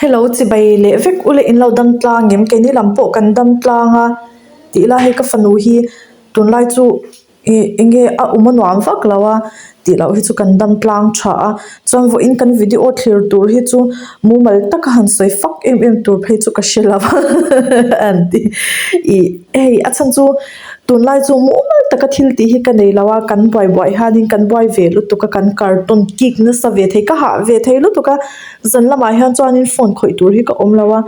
Hello chibai leh vek ule in lo dam tlang em keini lam pawh kan dam tlang a tih lai hei ka fanu hi tunlai chu ih eng nge a awm a nuam vak lo a tih loh hi chu kan dam tlang tha a chuan vawiin kan video thlir tur hi chu mumal taka han sawi fak em em tur phei chu ka hre lo a an ti ih hei a chhan chu. Tunlai chu mumal taka thil tih hi ka nei lo a, kan buai buai hianin kan buai ve lutuk a, kan cartoon kik nasa ve thei, ka hah ve thei lutuk a, zan lamah hian chuanin phone khawih tur hi ka awm lo a,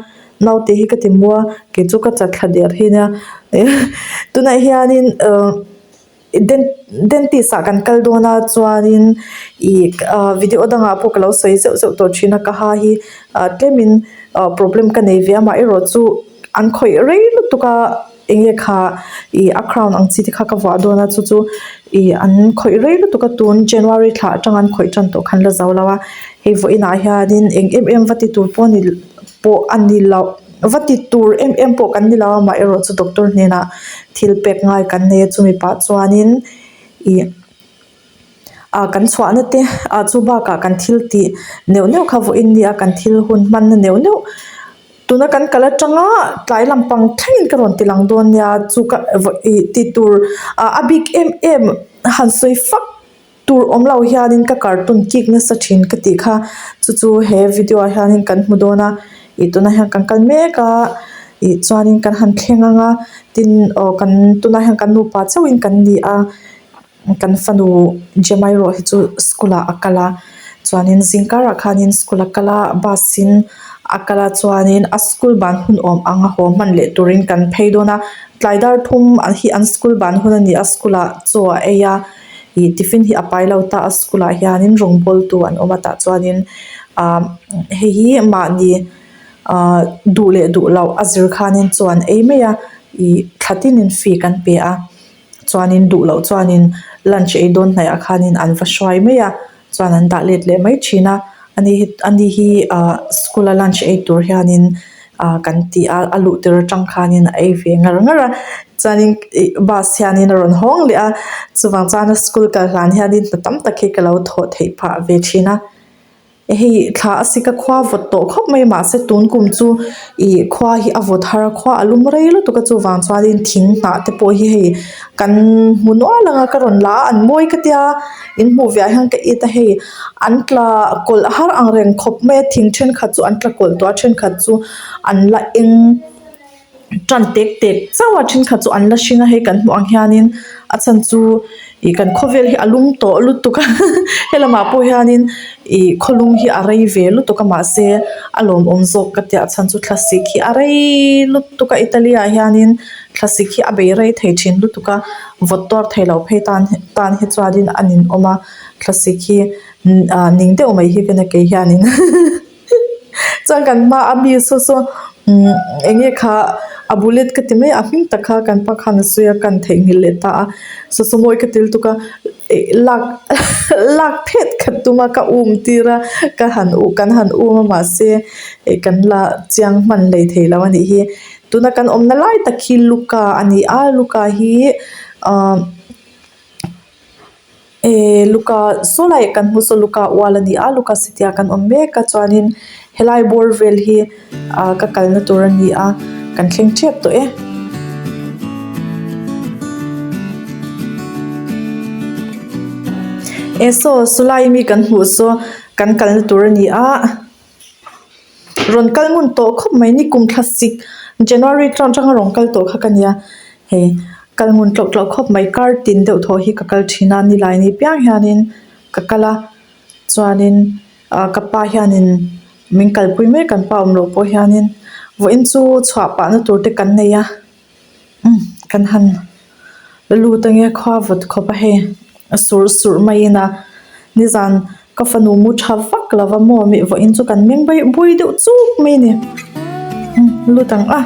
naute hi ka ti mu a, kei chu ka chat thla der hi nia tunah hianin ahh dentist ah kan kal dawn a chuanin ih ah video dangah pawh ka lo sawi zeuh zeuh tawh thin a, ka ha hi ah tlemin ah problem ka nei ve a, amaherawh chu an khawih rei lutuk a. Eng nge kha ih a crown ang chi te kha ka vuah dawn a chu chu ih an khawih rei lutuk a tun January thla atang an khawih tan tawh khan la zo lo a hei vawiinah hianin eng em em va ti tur pawh ni pawh a ni loh va ti tur em em pawh kan ni lo a amaherawh chu doctor hnenah thil pek ngai kan nei a chumi pah chuanin ih ah kan chhuahna te ah chu bakah kan thil tih neuh neuh kha vawiin nia kan thil hun hmanna neuh neuh. Tuna kan kal atanga tlai lampang thlengin ka rawn ti lang dawn nia chu ka ih ti tur ah a bik em em han sawi fak tur awm lo hianin ka cartoon kik nasa thin ka tih kha chu chu he video ah hianin kan hmu dawn a ih tunah hian kan kal mek a ih chuanin kan han thleng ang a tin aw kan tunah hian kan nupa chauhin kan ni a. Kan fanu Gemma erawh hi chu school ah a kal a chuanin zingkarah khanin school a kal a bus in a kal a chuanin a school ban hun awm ang a haw hman leh turin kan phei dawn a tlai dar thum hi an school ban hun a ni a school ah chaw a ei a ih tiffin hi a pai lo ta a school ah hianin rawngbawl tu an awm a tah chuanin ah hei hi mahni ah duh leh duh loh a zir khanin chaw an ei mai a ih thla tinin fee kan pe a. Chuanin duh loh chuanin lunch ei dawn hnaih ah khanin an va hruai mai a chuan an dah let leh mai thin a ani hi ani hi ah school a lunch ei tur hianin ah kan ti a a luh tir atang khanin a ei ve ngar ngar a chuanin ih bus hianin a rawn hawng leh a chuvang chuan a school kal hlan hianin hna tam tak hi ka lo thawh theih phah ve thin a. Hei thla a sik a khua vawt tawh khawp mai mahse tun kum chu ih khua hi a vawt har a khua a lum rei lutuk a chuvang chuanin thing hnah te pawh hi hei kan hmu nual ang a ka rawn la a an mawi ka tia in hmuh velah hian ka it a hei an tla kawlh har ang reng khawp mai a thing thenkhat chu an tla kawlh tawh a thenkhat chu an la eng. Tan tek tek chauh a thenkhat chu an la hring a hei kan hmuh ang hianin a chhan chu ih kan khawvel hi a lum tawh lutuk a helamah pawh hianin ih khawlum hi a rei ve lutuk a mahse a lawmawm zawk ka tia a chhan chu thlasik hi a rei lutuk a Italy ah hianin thlasik hi a bei rei thei thin lutuk a vawt tuar thei lo phei tan tan hi chuanin a ninawm a thlasik hi ah ning deuh mai hi ka nia kei hianin. Chuan kan hma a mi saw saw umm eng nge kha a bullet ka ti mai a a hming tak kha kan pa khan a sawi a kan theihnghilh leh ta a saw saw mawi ka ti lutuk a ih lak lak phet khat tum a ka um tir a ka han uh kan han um a mahse ih kan la chiang hman lei thei lo a nih hi tuna kan awmna lai tak hi Luka a ni a Luka hi ahh. Ehh Luka saw lai kan hmu saw Luka ual a ni a Luka city ah kan awm mek a chuanin helai bawr vel hi ah ka kalna tur a ni a kan thleng tep tawh e. Eh saw sawlai mi kan hmuh saw kan kalna tur a ni a. Rawn kal ngun tawh khawp mai ni kum thla sik January atang atanga rawn kal tawh kha ka nia hei kal ngun tlawk tlawk khawp mai kar tin deuh thaw hi ka kal thin a nilai ni piang hianin ka kal a chuanin ah ka pa hianin min kalpui mai kan pa awm loh pawh hianin vawiin chu chhuah pahna tur te kan nei a. Umm kan han lut ange khua vawt khawp a hei a surh surh mai in a nizan ka fanu mu tha vak lo va maw mih vawiin chu kan meng bui bui deuh chuk mai a ni umm lut ang a.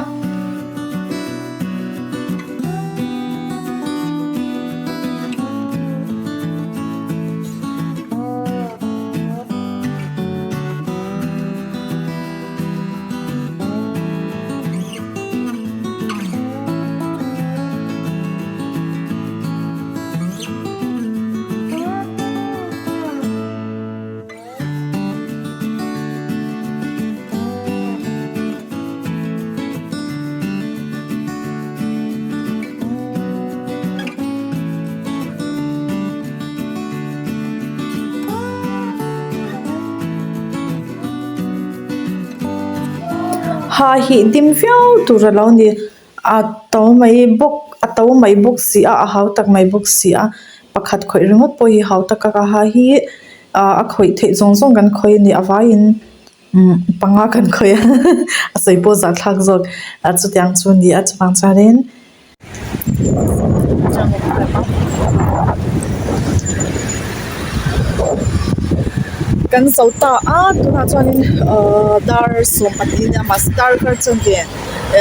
Ha hi dim viau tur a lo ni a to mai bawk a to mai bawk si a a hau tak mai bawk si a pakhat khawih ringawt pawh hi hau tak a ha hi ah a khawih theih zawng zawng kan khawih a ni a vaiin umm panga kan khawih a a sawi pawh zahthlak zawk a chutiang chu a ni a chuvang chuanin. Kan zo ta a tunah chuanin ahh dar 12 a nia mahse darkar chuan ve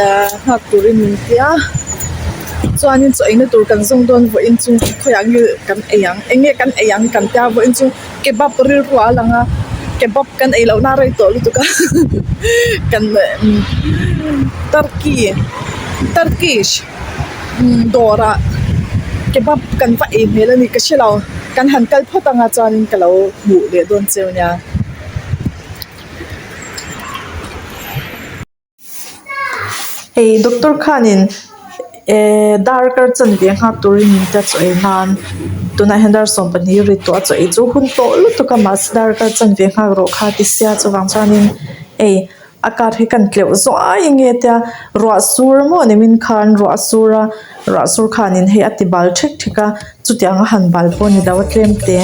ehh nghak turin min tia chuanin chaw eina tur kan zawng dawn vawiin chu khawiah nge kan ei ang eng nge kan ei ang kan tia vawiin chu kebab rilru ah a lang a kebab kan ei lohna a rei tawh lutuk a kan turkey turkish dawrah kebab kan va ei hmel a ni ka hre lo kan han kal phawt anga chuanin ka lo hmuh leh dawn cheu nia. Hei doctor khanin ehh darkar chanve nghak turin min tia chaw ei nan tunah hian dar 12 ri tawh a chaw ei chu hun tawh lutuk a mahse darkar chanve nghak rawh kha ti sia chuvang chuanin hei a car hi kan tleuh zuai enge tia ruah sur maw ni min khan ruah a sur a ruah sur khanin hei a ti bal thek thek a chutiang a han bal pawh a ni lo a tlem te.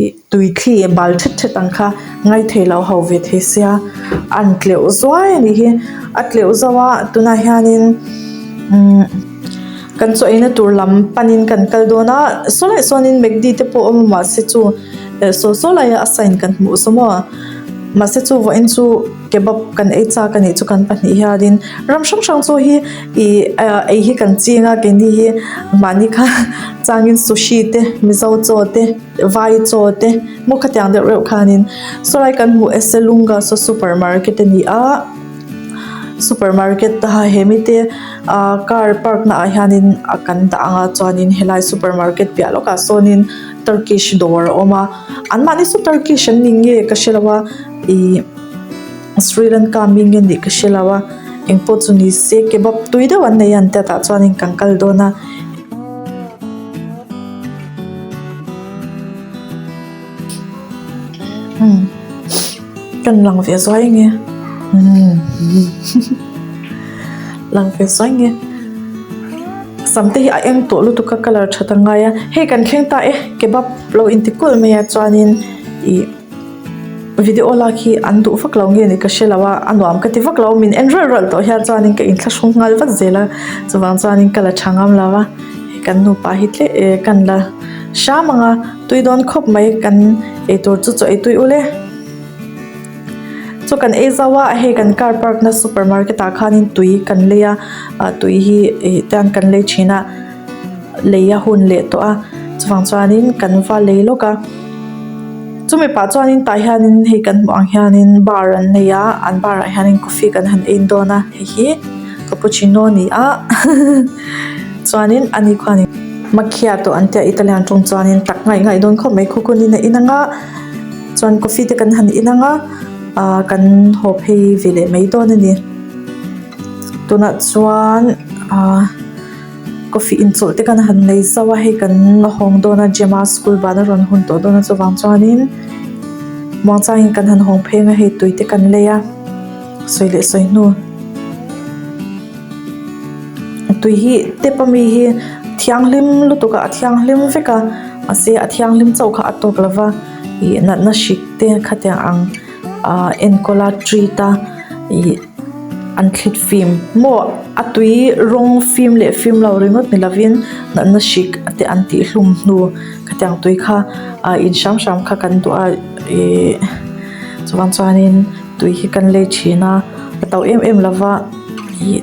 Ih tui thli bal thet thet ang kha ngai thei lo ho ve thei sia an tleuh zuai a nih hi a tleuh zo a tunah hianin umm kan chaw eina tur lam panin kan kal dawn a saw laiah sawnin macd te pawh a awm a mahse chu eh saw saw laia a sign kan hmuh saw maw mahse chu vawiin chu kebab kan ei chak a nih chu kan pahnih hianin ram hrang hrang chu hi ih ei hi kan ching a keini hi mahni kha changin sushi te mizo chaw te. Vai chaw te maw khatiang deuh reuh khanin sawlai kan hmuh Esselunga saw super market a ni a super market a he mite ah car park na ah hianin a kan dah ang a chuanin helai super market piah lawkah sawnin turkish dawr a awm a anmahni saw turkish an ni nge ka hre lo a ihh Sri Lanka mi nge nih ka hre lo a engpawh chu ni se kebab tui deuh an nei a an tia tah chuanin kan kal dawn a. Umm kan lang ve zuai nge umm lang ve zuai nge sam te hi a eng tawh lutuk a colour that a ngai a hei kan thleng ta e kebab lo inti kulh mai a chuanin ih video lak hi an duh vak lo nge ni ka hre lo a a nuam ka ti vak lo min en rawlh rawlh tawh hian chuanin ka inthlahrung nghal vat zel a chuvang chuanin ka la tha ngam lo a kan nupa hi tle eh kan la hram ang a tui dawn khawp mai kan eitur chu chaw ei tui ule chu kan ei zau a hei kan car park na super market ah khanin tui kan lei a ah tui hi ih tiang kan lei thin a lei a hun leh tawh a chuvang chuanin kan va lei lawk a chumi pah chuanin tah hianin hei kan hmuh ang hianin bar an nei a an bar ah hianin coffee kan han ein dawn a hei hi cappuccino a ni a chuanin ani khuanin macchiato an tia italian tawng chuanin tak ngaih ngaih dawn khawp mai khukunin a in ang a chuan coffee te kan han in ang a ah kan haw phei ve leh mai dawn a ni tunah chuan ah. Coffee inchawlh te kan han nei zauh a hei kan hawng dawn a Gemma school ban a rawn hun tawh dawn a chuvang chuanin muangchangin kan han hawng pheng a hei tui te kan lei a sawi leh sawi hnu tui hi tap ami hi thianghlim lutuk a a thianghlim vek a mahse a thianghlim chauh kha a tawk lova ih natna hrik te khatiang ang ah enkawl a treat a ih. An thlit fim maw a tui rawng fim leh fim lo ringawt ni lovin natna hrik te an tih hlum hnu khatiang tui kha ah in hram hram kha kan duh a ihh chuvang chuanin tui hi kan lei thin a a to em em lova ih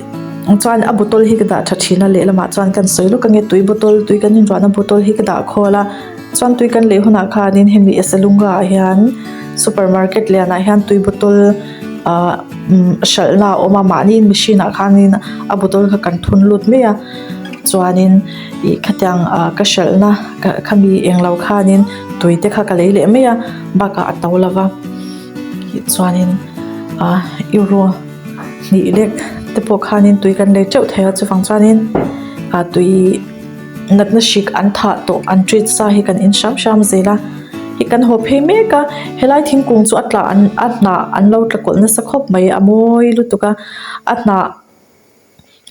chuan a bottle hi ka dah tha thin a lehlamah chuan kan sawi lawk ange tui bottle tui kan inruahna bottle hi ka dah khawl a chuan tui kan lei hunah khanin hemi Esselunga ah hian super market lianah hian tui bottle. Ahh hralhna a awm a mahni machine ah khanin a bottle kha kan thun lut mai a chuanin ih khatiang ah ka hralhna khami englo khanin tui te kha ka lei leh mai a bakah a to lova chuanin ah euro hnih lek te pawh khanin tui kan lei teuh thei a chuvang chuanin ah tui natna hrik an thah tawh an treat sa hi kan in hram hram zel a. Hei kan haw phei mek a helai thingkung chu a tla an a hnah an lo tla kawlh nasa khawp mai a mawi lutuk a a hnah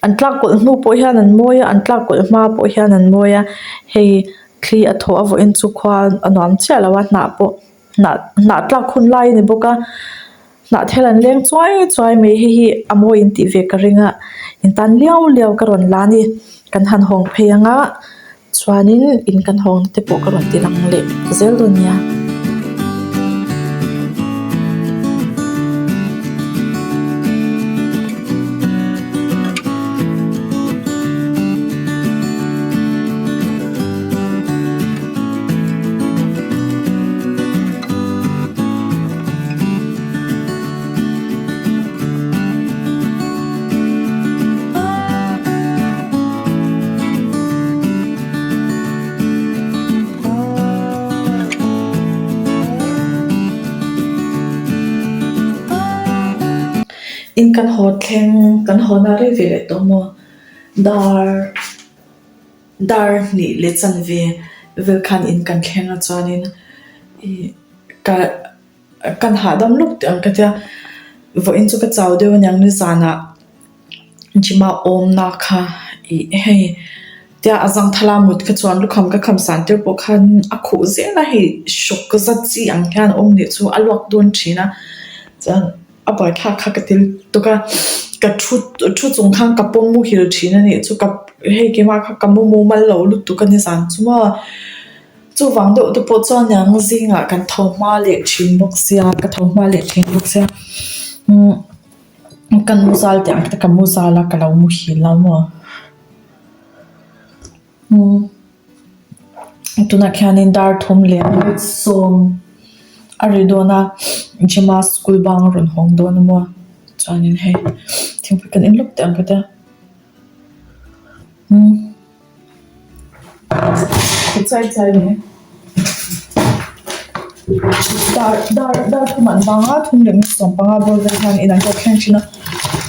an tlak kawlh hnu pawh hian an mawi a an tlak kawlh hma pawh hian an mawi a hei thli a thaw a vawiin chu khua a nuam chiah lo a hnah pawh hnah hnah tlak hun lai a ni bawk a hnah thel an leng chuai chuai mai hei hi a mawi in tih ve ka ring a in tan liau liau ka rawn la a ni kan han hawng phei ang a chuanin in kan hawng te pawh ka rawn ti lang leh zel dawn nia. In kan haw thleng kan haw na rei ve leh tawh maw dar dar hnih leh chanve vel khan in kan thleng a chuanin ih ka Kan hahdam lawk teh ang ka tia vawiin chu ka chau deuh aniang nizanah gym ah awmna kha ih hei tia a zangthala mut kha chuan lukham ka kham san tir pawh khan a khuh zel a hei hrawk zat chi ang hian a awm leh chu a luak dawn thin a chuan a buaithlak kha ka ti lutuk a ka thu thu chung khan ka pawm muhil thin a nih chu ka hei keimah kha ka mu mumal lo lutuk a nizan chu maw. Chuvang deuh te pawh chuan niang zingah kan tho hma leh thin bawk sia ka tho hma leh thin bawk sia umm ka nu zal tih ang te ka mu zal a ka lo muhil a maw umm tunah khianin dar thum leh sawm a ri dawn a gym a school bang a rawn hawng dawn a maw chuanin hei thingpui kan en lawk teh ang ka tia umm. Chai chai mai dar dar dar thum an bang a thum leh 15 bawr vel hian in an rawk thleng thin a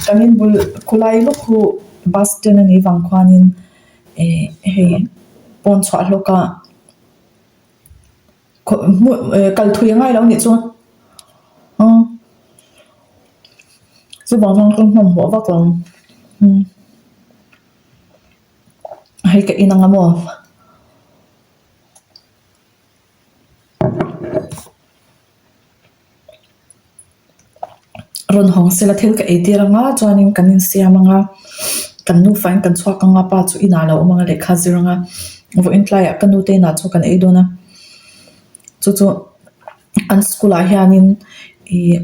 kan in bul khawlai lawk khu bus stand a nih vang khuanin eh hei pawn chhuah hlawk a hmun kal thui a ngai lo a nih chuan umm chuvang chuan ka hmanhmawh vak lo umm. Hei ka in ang a maw? Rawn hawng sela thil ka ei tir ang a chuanin kan insiam ang a kan nufa in kan chhuak ang a pa chu inah a lo awm ang a lehkha a zir ang a vawiin tlaiah ka nute inah chaw kan ei dawn a chu chu an school ah hianin ih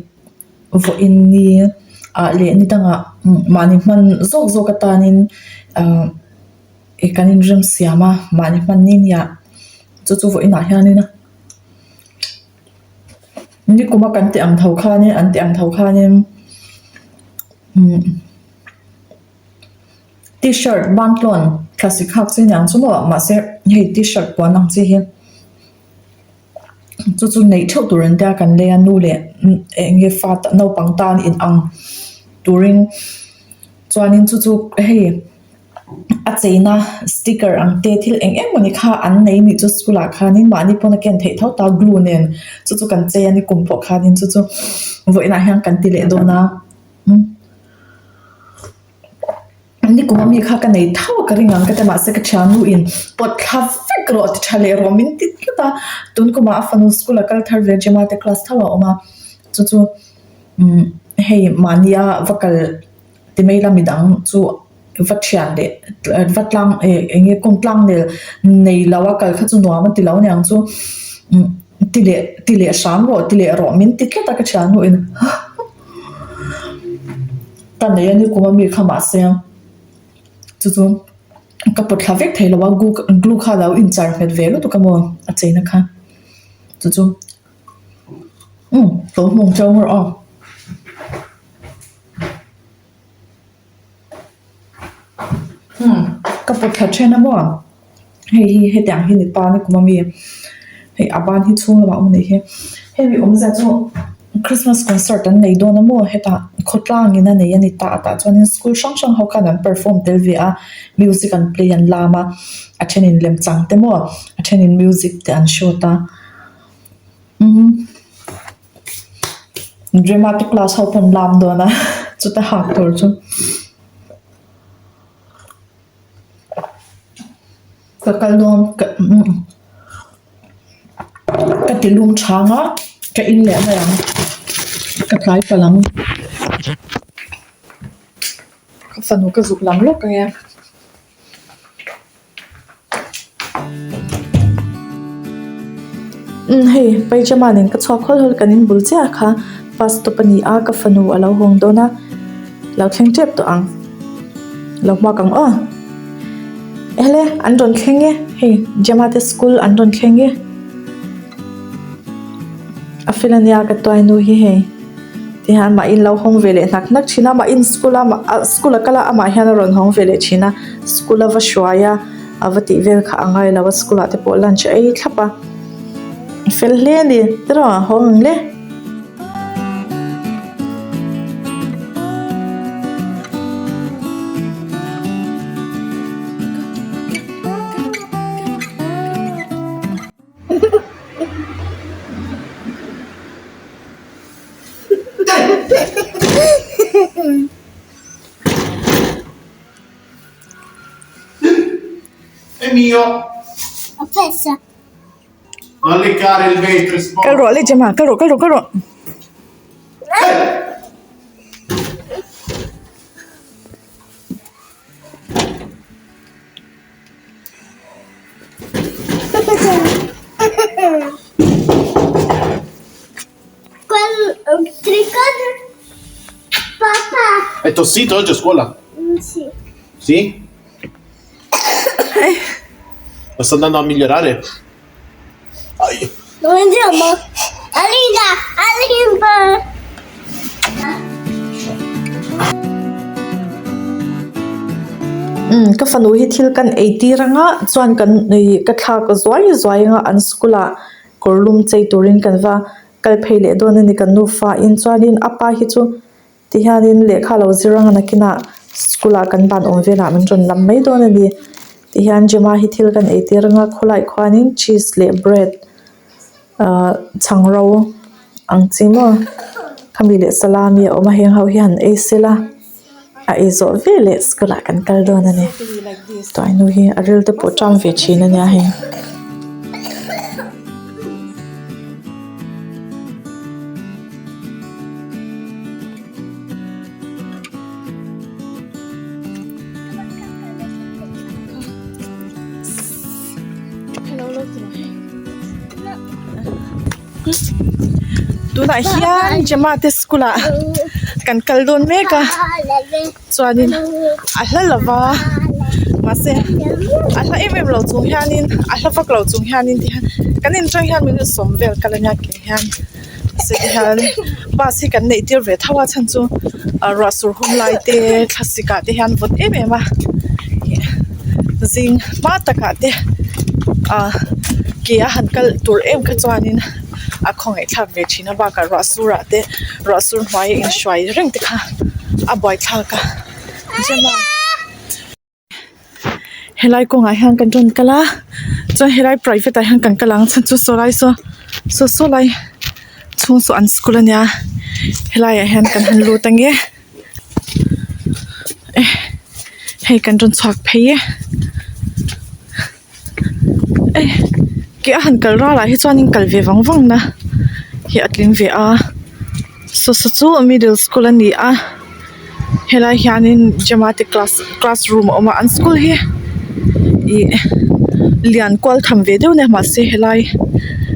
vawiin ni ah leh ni dangah mahni hman zawk zawk atanin ah ih kan inrem siam a mahni hman ni ni ah chu chu vawiin ah hianin nikuma kan tih ang tho khanin an tih ang tho khanin umm t-shirt bantlawn thlasik hak chi aniang chu maw mahse hei t-shirt puan ang chi hi. Chu chu neih theuh tur an tia kan lei a nu leh eng nge fa naupang tan in ang turin chuanin chu chu hei a cheina sticker ang te thil eng eng mawni kha an nei anih chu school ah khanin mahni pawn a ken theih tho ta glue nen chu chu kan chei a ni kum pawh khanin chu chu vawiinah hian kan ti leh dawn a. Nikum ami kha ka nei tho a ka ring ang ka ti mahse ka thiannu in pawt thla vek rawh ti tha leh rawh min ti tlat a tun kumah a fanu school a kal thar ve Gemma te class tho a awm a chu chu umm hei mahnia va kal ti mai ila midang chu va thian leh va tlang eh eng nge kawng tlang nel nei lo a kal kha chu nuam a ti lo aniang chu umm ti leh ti leh hram rawh ti leh rawh min ti tlat a ka thiannu in. Ka nei a ni kum a mi kha mahse chu chu ka pawt thla vek thei lo a glue kha a lo inchar nghet ve lutuk a maw a cheina kha chu chu umm tawh hmawng chauh rawh aw. Umm ka pawt thla then a maw hei hi hetiang hi ni ta ni kum ami hei a ban hi chhung lamah a awm a nih hi hemi awmzia chu Christmas concert an nei dawn a maw hetah khawtlang in a nei a ni ta a tah chuanin school hrang hrang ho khan an perform tel ve a music an play an lam a a thenin lemchang te maw a thenin music te an shoot a. Umm Gemma te class ho pawh an lam dawn a chuta hak tur chu ka kal dawn ka umm ka ti lum chhang a ka in leh mai ang ka tlai palh ang ka fanu ka zuk lam lawk ang e. Umm hei paijama nen ka chhuak hawl hawl kan inbul chiah kha bus stop a ni a ka fanu a lo hawng dawn a lo thleng tep tawh ang lo hmuak ang aw ehle an rawn thleng e hei Gemma te school an rawn thleng e a fel a nia ka tuai nu hi hei. Tihian mah in lo hawng ve leh hnak hnak thin a mah in school a ah school a kal a amah hian a rawn hawng ve leh thin a school a va hruai a a va tih vel kha a ngai lo a school ah te pawh lunch a ei thlap a fel hle a ni tiraw hawng ang le. È mio. Ho perso. Non leccare il vetro, è sporco. Kal rawh le Gemma, kal rawh, kal rawh, kal rawh. Ti ricordi papà? Hai tossito oggi a scuola? Sì. Sì? Ma sta andando a migliorare? Ai. Dove andiamo? Alina, Alina! Umm ka fanu hi thil kan ei tir anga chuan kan ih ka thlak zuai zuai anga an school ah kawr lum chei turin kan va kal phei leh dawn a ni kan nufa in chuanin a pa hi chu Tihianin lehkha lo zir anga nakinah school ah kan ban awm velah min rawn lam mai dawn a ni. Tihian Gemma hi thil kan ei tir anga khawlaiah khuanin cheese leh bread ahh chhang ro ang chi maw khami leh salami a awm a heng ho hi han ei sela a ei zawh veleh school ah kan kal dawn a ni. Tuainu hi a ril te pawh ṭam ve ṭhin a nia hei. Tunah hian Gemma te school ah kan kal dawn mek a chuanin a hla lo va mahse a hla em em lo chung hianin a hla vak lo chung hianin ti hian kan inṭang hian minute sawm vel kal ania ke hian. Mahse hian bus hi kan neih tir ve tho a chhan chu ah ruah sur hun lai te thlasik ah te hian vawt em em a ih zing hma takah te ah ke a han kal tur em kha chuanin a khawngaih thlak ve thin a bakah ruah sur ah te ruah sur hnuai a inhruai reng te kha a buaithlak a Gemma. Helai kawngah hian kan rawn kal a chuan helai private ah hian kan kal ang chhan chu saw lai saw saw saw lai chhung saw an school ania helai ah hian kan han lut ange eh hei kan rawn chhuak phei e eh ke a han kal ral ah hi chuan in kal ve vang vang na hi a tling ve a saw saw chu middle school ani a. Helai hianin Gemma te class classroom a awm a an school hi ih lian kual tham ve deuh a nia mahse helai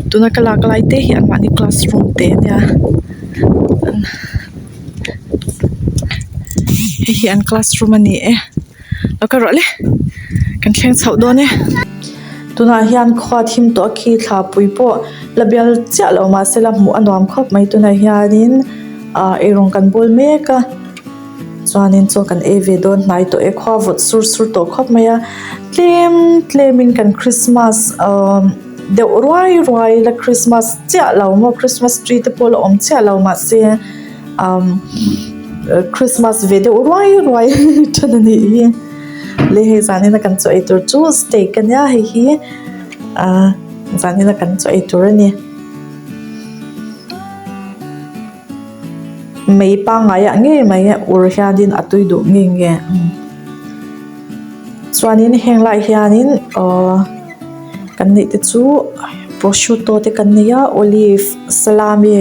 tuna ka lak lai te hi anmahni classroom te a nia hei hi an classroom a ni e. Lo ka rawh le kan thleng chhoh dawn e. Tunah hian khua thim tawh a khi thla pui pawh la bial chiah lo mahse la hmuh a nuam khawp mai tunah hianin ah eirawng kan bawl mek a chuanin chaw kan ei ve dawn hnai tawh e khua vawt sur sur tawh khawp mai a tlem tlemin kan christmas ah deuh ruai ruai la christmas chiah lo maw christmas tree te pawh la awm chiah lo mahse umm christmas ve deuh ruai ruai than a nih hi le hei zanin a kan chaw ei tur chu steak a nia hei hi ah zanin a kan chaw ei tur a ni. Mei pangngai ah ngei mai ur hianin a tui duh nge nge. Chuanin heng lai hianin aww kan neih te chu prosciutto te kan nei a olive salami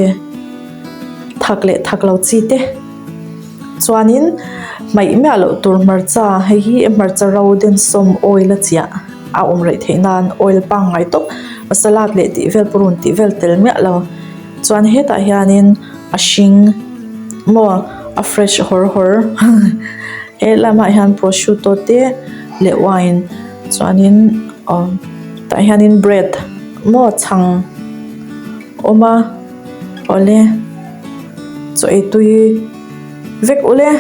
thak leh thak lo chi te chuanin hmaih miah loh tur hmarcha hei hi hmarcha ro densawm oil a chiah a awm reh theih nan oil pangngai tawp salad leh tih vel purun tih vel tel miah lo chuan hetah hianin a hring maw a fresh hawr hawr he lamah hian prosciutto te leh wine chuanin aw tah hianin bread maw chhang awm a awle chaw ei tui vek ule.